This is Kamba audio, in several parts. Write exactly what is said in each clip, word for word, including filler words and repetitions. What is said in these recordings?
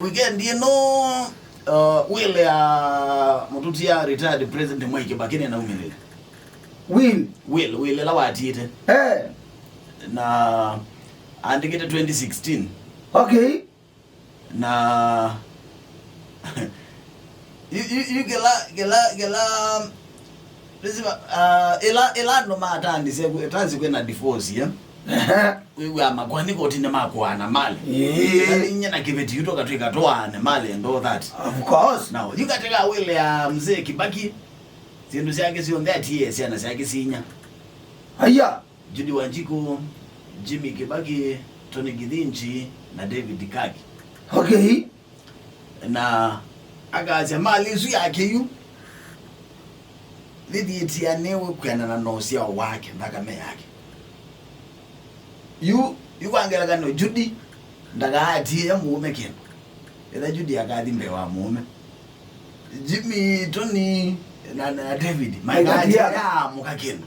Weekend ĩno, uh, will ya mũtutia retired President Mwai Kĩbakĩ nĩnaumĩlĩle. Will? Will, will ĩla watiĩte. Eh. Na andĩkĩte twenty sixteen. Okay. Na yu, yu, yu kĩla, kĩla, kĩla, nĩsima, uh, ĩla, ĩla andũ matandĩsye, tansi kwĩna divorce, eh? Wĩw'aa makoa nĩ kotinĩ makũaana malĩ. Ĩĩ. Ĩla ninyie na kĩveti yu tũkatw'ĩka tũaane malĩ and all that. Of course. Now, yu katĩ ka will ya Mzee Kibaki, syĩndũ syake syonthe atiĩe syana syake sinya. Aya. Judy Wanjiku, Jimmy Kibaki, Tony Githinji, na David Kaki. Okay. Na akasya malĩ ĩsu yake yu yĩthiĩtĩanĩwe kwĩanana na ũsyao wake, nthakame yake. Yu, yu kwa ngelekany'o, Judy ndakaatie mũũme kĩndũ. Etha Judy akathi mbee wa mũũme, Jimmy, Tony, na, na David makaatia amũka kĩndũ.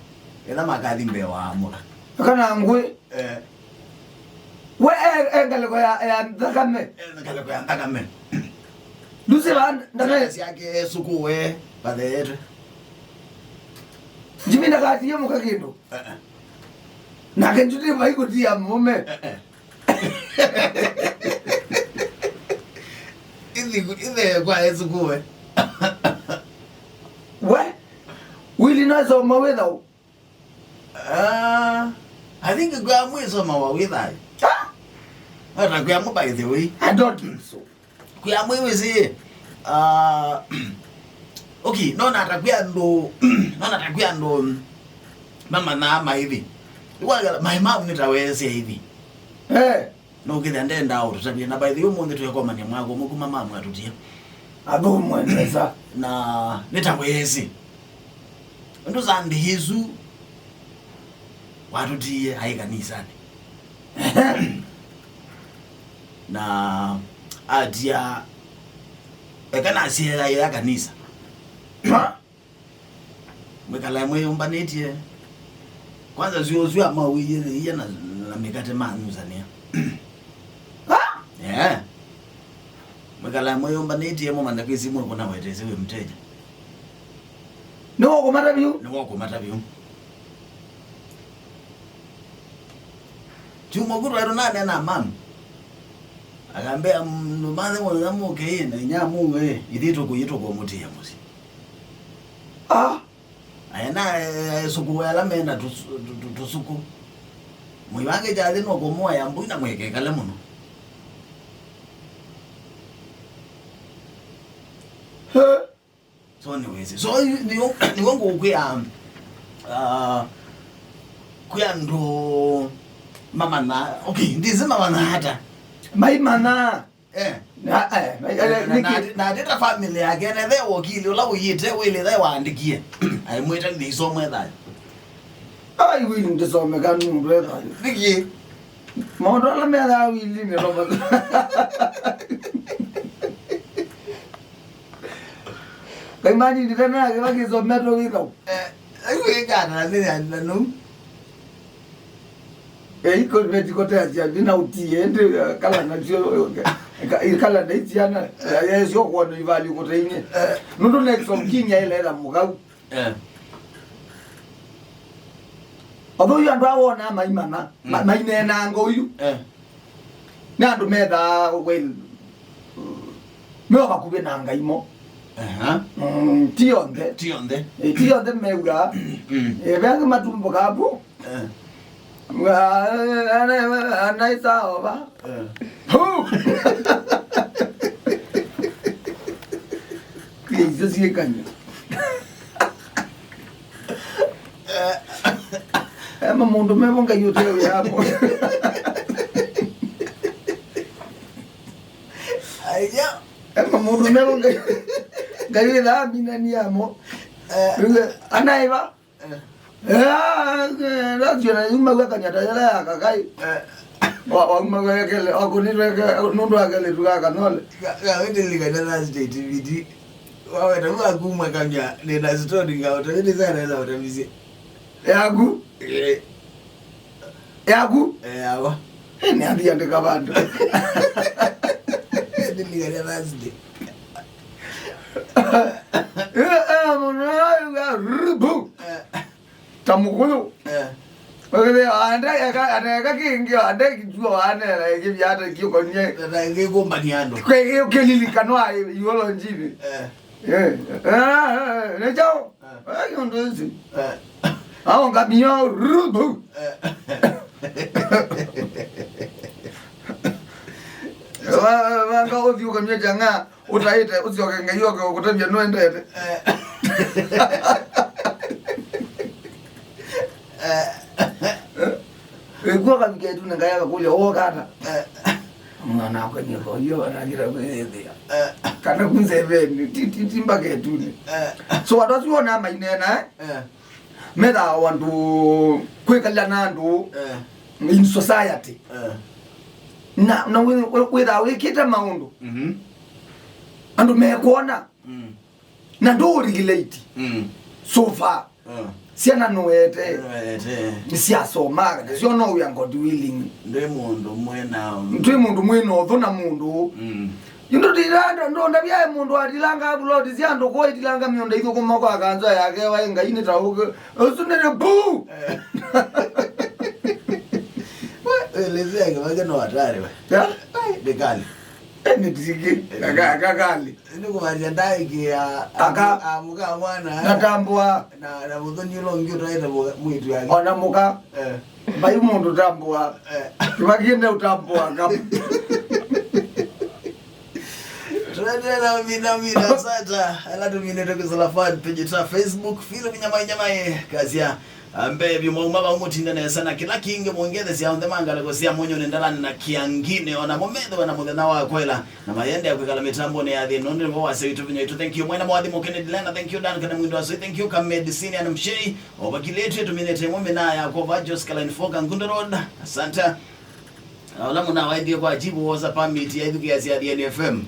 Etha makathi mbee wa amũka. Kana ngwĩ. Eh. We e, e ngalĩko ya, ya nthakame. E ngalĩko ya nthakame. Lucy va ndame. Syana syake esũkũwe vatheetwe. Jimmy ndakatie mũka kĩndũ. Eh, eh. Nake Judy vaikũtia mũme. Eh, eh. Ithi, ithe kwa esũkũwe. We, wili no soma wĩthau. Ah, I think kwĩa mwĩsoma wa wĩ thayũ. Ah! Ata kwĩa mũ, by the way. I don't think so. Kwĩa mwĩ wĩsĩ, ah, okay, nona ata kwĩa andũ, nona ata kwĩa andũ mamanyaa maithi. Ikwagala, my mom nĩ ta weesya ithi. Eh. No ũkĩthĩa ndendaa ũtũtavye, na by the way, ũmũnthĩ twekomania mwako ũmwe kuma mamu atũtie. Athũmwe nesa. Na nĩ ta weesĩ. Ũndũ Sunday ĩsu watũtiie aĩ kanisanĩ. Na atia, eka nasyeaĩa kanisa. Mwĩkalae mwĩyũmbanĩtye. Kwanza syũsw'a mawĩyĩthĩie na, na mĩkate manyusanĩa. Ah! Yeah. Mwĩkalae mwĩyũmbanĩtye, mũmanya kwĩ simũ ĩkũnawetesye wĩ mteja. Nĩwakũmata vyũ? Nĩwakũmata vyũ. Kyumwa ku twaĩ tũnaneena na mami. Akambĩa, "Ndũmathe mũthenya mũkĩĩ na inyia mũue, ithyĩ tũkũyĩ tũkũmũtĩĩa mũsyĩ." Ah! Aena, eh, sukulu ala mena tũsu-, tũ-, tũ-, tũsuku. Mũivange kyathĩ no kũmũaĩa mbũi na mwĩkekale mũno. He. So nĩwĩsĩ. So yu-, nĩw'o, nĩw'o ngũkwĩa, ah, kwĩ andũ mamanya, okay, ndĩsĩ mamanya ata. Maimanya. Eh. Na, eh, na, eh, na, na, nĩkĩ? Na, na ndĩta family yake, na ethe wakili ũla ũyĩte wĩlĩ ethe waandĩkie. Aimwĩta nĩ isomo ethayo. Ai, wili ndĩsomeka nĩ mũndũ ethayo. Nĩkĩ? Maũndũ ala methaa wili nĩ Robert. Kaimani nditana yake wakĩsometwo wĩthau. Eh, aiwĩkana nĩ ya nanu. Eh, iko veti kotea cia ndina utie ndi, eh, kala na cio, eh, ka-, eh, kala na itia na, eh, eh, sio kuona ivali kuteinye. Eh. Nundu next of king ya ile la mugau. Eh. Although you andũ awona maimana, ma-, mm, mainenanga uyu. Eh. Nĩ andũ methaa, well, me o vakuvĩ na Ngai mo. Aha. Mm, ti onthe. Ti onthe. Eh, ti onthe mew'aa. Mm. Eh, ve angĩ matumbũkaa vu. Eh. Anaisa ova. Eh. Hu! Icio ciĩkany'a. Eh. Ema mũndũ mevo Ngai ũte wĩamo. Aya. Ema mũndũ mevo Ngai. Ngai wĩthaa minani amo. Eh. Anaeva. Eh. Eh, lazio na yuma weka nyata yala ya kakai. Eh. Wa, wa uma wekele, wa kunireke, nundu akele tuka kanole. Ka, ka wete lika na last day T V D. Waweta wakumwe kanya nina story nga utaviti sana ila utavisi. Yaku? Eh. Yaku? Eh, awa. Eh, nĩ athiandĩka vandũ. Nĩlikania Thursday. Eh, eh, mũndũ ũyũ, rubu. Eh. Ta mũkũyũ. Eh. Wĩthĩa ande eka, ande eka kĩngĩ, ande kĩtuo ane, kĩvyata kĩũkonie. Na gĩkũmbania andũ. Kwĩ kĩlilikanwa iolo njini. Eh. Eh. Eh, eh, eh, nĩ kyaũ? Eh. Eh, kĩũndũ ĩsu. Eh. Aongamio rubu. Eh. Wa, wa, wanga ũthiũkamio kyang'a. Ũtaĩte, ũsyoke Ngai oke ũkũtavya nũendete. Eh. Eh. Ĩkw'a kavika ĩtunĩ Ngai akakũlya, "Wooka ata?" Eh. Mwana wakwa nĩko, iyo anakĩta kwĩyĩthĩa. Eh. Kana ku nzeveni, ti, ti, ti mbaka ĩtunĩ. Eh. So, andũ asu wonaa maineena, eh? Eh. Methaa o andũ kwĩkalya na andũ, eh, in society. Eh. Na, na wĩ-, wĩ-, wĩthaa wĩkĩte maũndũ. Mhm. Andũ mekwona. Mm. Na ndũ regulate. Mm. So far. Mm. Syana nũete. Nũete. Nĩsyasomaa, nasyo no we are God willing. Ndwĩ mũndũ mwĩ na twĩ mũndũ mwĩ na ũthũ na mũndũ. Mm. Yu ndũtira-, ndũ-, ndũndavyae mũndũ atilanga vuloti sya andũ kũũ, itilanga mĩũnda ithũkũma kwa kanzwa yake waĩ Ngai nĩ ta ũkĩ. Ũsu nĩ rĩbu. Eh. We, elezea kĩvake no hatari we. Ya? Ai, ndikali. Eh, nĩ tiki. Kaka, kakali. Nĩ kũmaanisha ndaĩkĩa aka, amũka mwana. Natambũa. Na, na mũthoni ũla ũngĩ ũtaĩte mwĩtu yake. Ona mũka. Eh. Mbai mũndũ tambũa. Eh. Kĩvakĩnde ũtambũa kamu. Tũnaendelea na mina mina sata. Ala tũminĩte kwĩsala fan page ta Facebook. Philip Nyamai Nyamai. Kasia. Ambe vyũ mwauma vau mũtinde nesa na kĩla kĩngĩ mũngethesya onthe ma ngalĩko sya Mũnyũnĩ, Ndalani na Kĩangĩnĩ, ona mũmethĩwe na mũthenya wa kwela na mayendea kwĩkala mĩtambonĩ ya thĩ nũndũ nĩvo wasya witũ vinya witũ. Thank you mwene mwathimo Kennedy Lena, thank you Dan kana mwĩndũ asui, thank you Kamedi Senior na Mshei. Ovakilĩtw'e tũminĩte ĩmwe mĩnaa yakwa va Joskala Infoka Ngunda Road. Asante. Ah, ũla mũna waĩthie kwa chief wosa permit ya ithukĩa sya Athiani F M.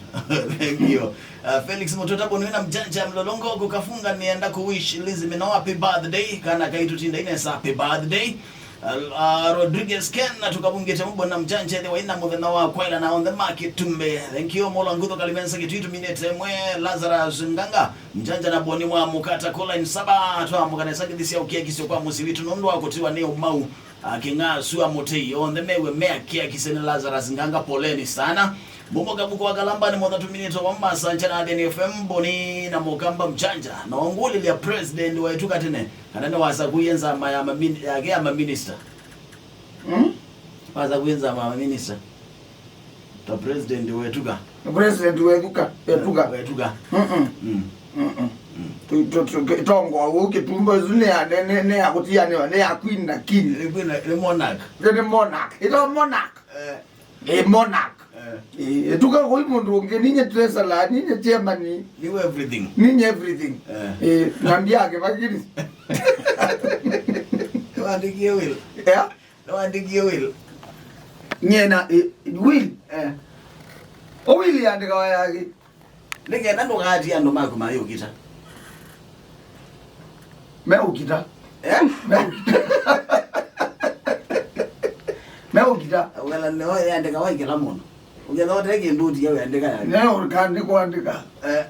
Thank you. Ah, Felix Mututa Boni na Mjanja Mlolongo kukafunga nienda ku wish Lizzy Mino happy birthday. Kana kaitu tinda inesa happy birthday. Ah, ah, Rodriguez Ken na tukavungite mbo na Mjanja the waina mũthenya wa kwaila na on the market tumbe. Thank you Mola Ngutho Kalimensa Kituitu minete mwe Lazarus Nganga. Mjanja na Boni mwa mukata kula in saba twa mukane sakithisia ukiakisio kwa musi witu nundu wa kutiwa ni umau. Akĩng'aa asu amũtei onthe mew'e meakĩakisye nĩ Lazarus Nganga, poleni sana. Mumo Kavuko wa Kalambani motha tuminĩte wa Masanja na Atheni F M, Boni na Mũkamba Mjanja. Na ongũlĩlya president wa ĩtuka tene, kana nĩwasakuie nzama ya mamin-, yake ya maminista. Hmm? Wasakuie nzama ya maminista. Ta president wetuka. President wetuka, wetuka. Wetuka. Mm-mm. Mm. Mm-mm. Mm. Tu-, tu-, tu-, ke-, tongo ũu kĩtumbo ĩsu nĩ ya, nĩ, nĩ, nĩ ya kũtianĩwa, nĩ ya queen na king. Nĩ queen na, nĩ monarch. Nĩ, nĩ monarch. Ĩto monarch. Eh. Eh, monarch. Eh. Eh, ĩtuka kũi mũndũ ũngĩ, ninye treasurer, ninye chairman. You everything. Ninye everything. Eh. Eh, nambia ake bakiri. Wandĩkie will. Yeah. Nĩwandĩkie will? Nyie na, eh, will? Eh. O will yandĩkawa yake. Nĩkenda ndũkatie andũ maku mayũkita. Meũkita. Eh? Meũkita. Meũkita. Wela nĩyo yandĩkawa ĩ kĩla mũndũ. Ũkethwa ũte kĩndũ ũtia wĩandĩka yake. Ne ũkandĩka ũandĩka. Eh.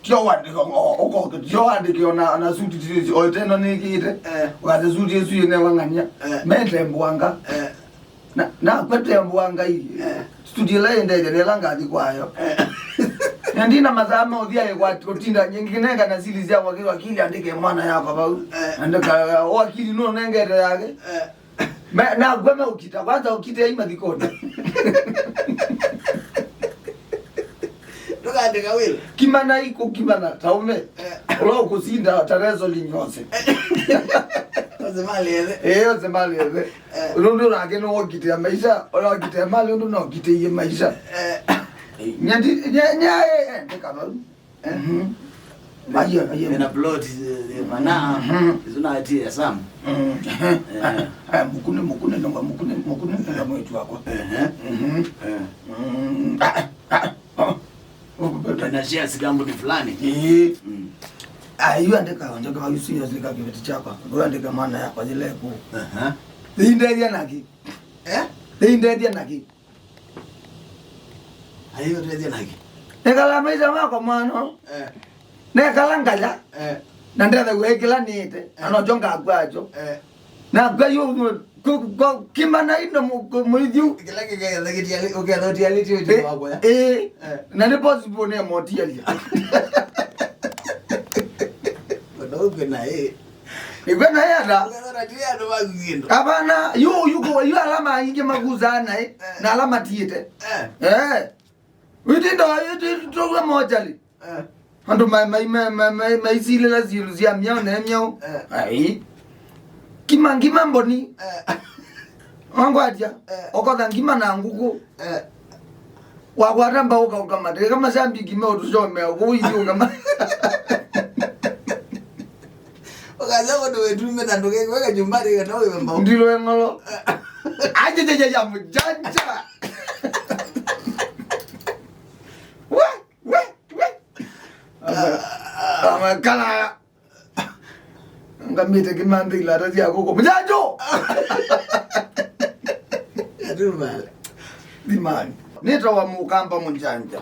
Tio wandĩka, o, ũkoke, tio wandĩke ona, ona suti tio, o ĩteno nĩkĩte. Eh. Ũkate suti ĩsu ĩnewa ng'ania. Eh. Mete mbwanga. Eh. Na, nakwete mbwanga ii. Eh. Studio ĩla ĩndethya nĩla ngathi kwayo. Eh. Na ndina mathaa ma ũthia kwa kũtinda, ngĩnenga na sili sya wakili, wakili andĩke mwana yakwa vau. Eh. Andĩka, wakili nũnengete yake. Eh. Me, na ngwe meũkita, kwanza ũkite ai mathikoni. Ndũkaandĩka will. Kimana iko kimana, taume. Eh. Ũla ũkũsinda, ta wrestling yose. Ose mali ethe. Eh, ose mali ethe. Eh. Nũndũ nake nĩ ũkitĩa maisha, ũla ũkitĩa mali, ũndũ na ũkitĩie maisha. Eh. Nyandi, nya, nya, eh, eh, ndĩka vau. Eh? Mhm. Ayo, ayo. Ena plot, eh, mana, mhm, isu na ati ya Sam. Mhm. Eh. Eh, mukune, mukune, nonga mukune, mukune, nonga mwetu wako. Eh. Mhm. Eh. Mm, ah, ah, ah. Ena shares kampuni fulani. Eh. Mm. Ah, yu andika, onjoka wa yusu ya zika kiveti chapa. Yu andika mwana ya kwa zile ku. Aha. Ĩndethya naki. Eh? Ĩndethya naki. Ayo, tethia nake. Nekala maisha makwa mwana. Eh. Nekala ngaya. Eh. Na ndethagwa ekila nite. Eh. Anocho ngakwacho. Eh. Na kwa hiyo mu-, ku-, ku-, kimana ino mu-, ku-, muithiu. Kila kiketha kitiali, uketha utiali tio tio wakoya. Eh. Eh. Na ni possible ne motiali. Kuna uke na eh. Ikwe na yada. Ukethana ti andũ maku kĩndũ. Hapana, yu, yu, yu alama ingĩ makusaa naĩ, eh, na alama tiĩte. Eh. Eh. Witindo, witindo mochali. Eh. Andũ ma, ma, ma, ma, ma, maisilĩla syĩndũ sya myaũ na myaũ. Eh. Ai. Kima, ngima mboni. Eh. Wangwatia. Eh. Okotha ngima na ngũkũ. Eh. Wakwata mbau ũkaũkamata. Ĩka masambiki meũtũsomea kũu ithyĩ ũkama. Ũkaza kũndũ wĩtume na ndũkekwe kachumbari kana wĩwe mbau. Ndilo eng'olo. Ajejejeja mjanja. We, we, we. Ama, ama kala. Ngamĩte kĩmanthe ilata sya kũkũ. Mũjanjũ! Atumale. Thimani. Nĩtawa Mũkamba Mũjanja.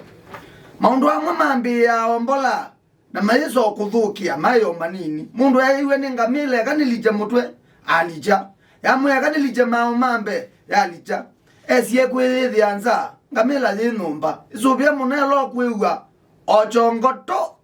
Maũndũ amwe mambĩĩaa o mbola, na mayĩsa o kũthũkĩa, maĩ o manini. Mũndũ eeiwe nĩ ngamĩla eka nĩlikye mũtwe, alikya. Yamwĩa eka nĩlikye maaũ ma mbee, yalikya. Esie kwĩyĩthĩa nza, ngamĩla yĩ nyũmba. Ĩsũvĩe mũno ĩla ũkwĩw'a o kyongo to.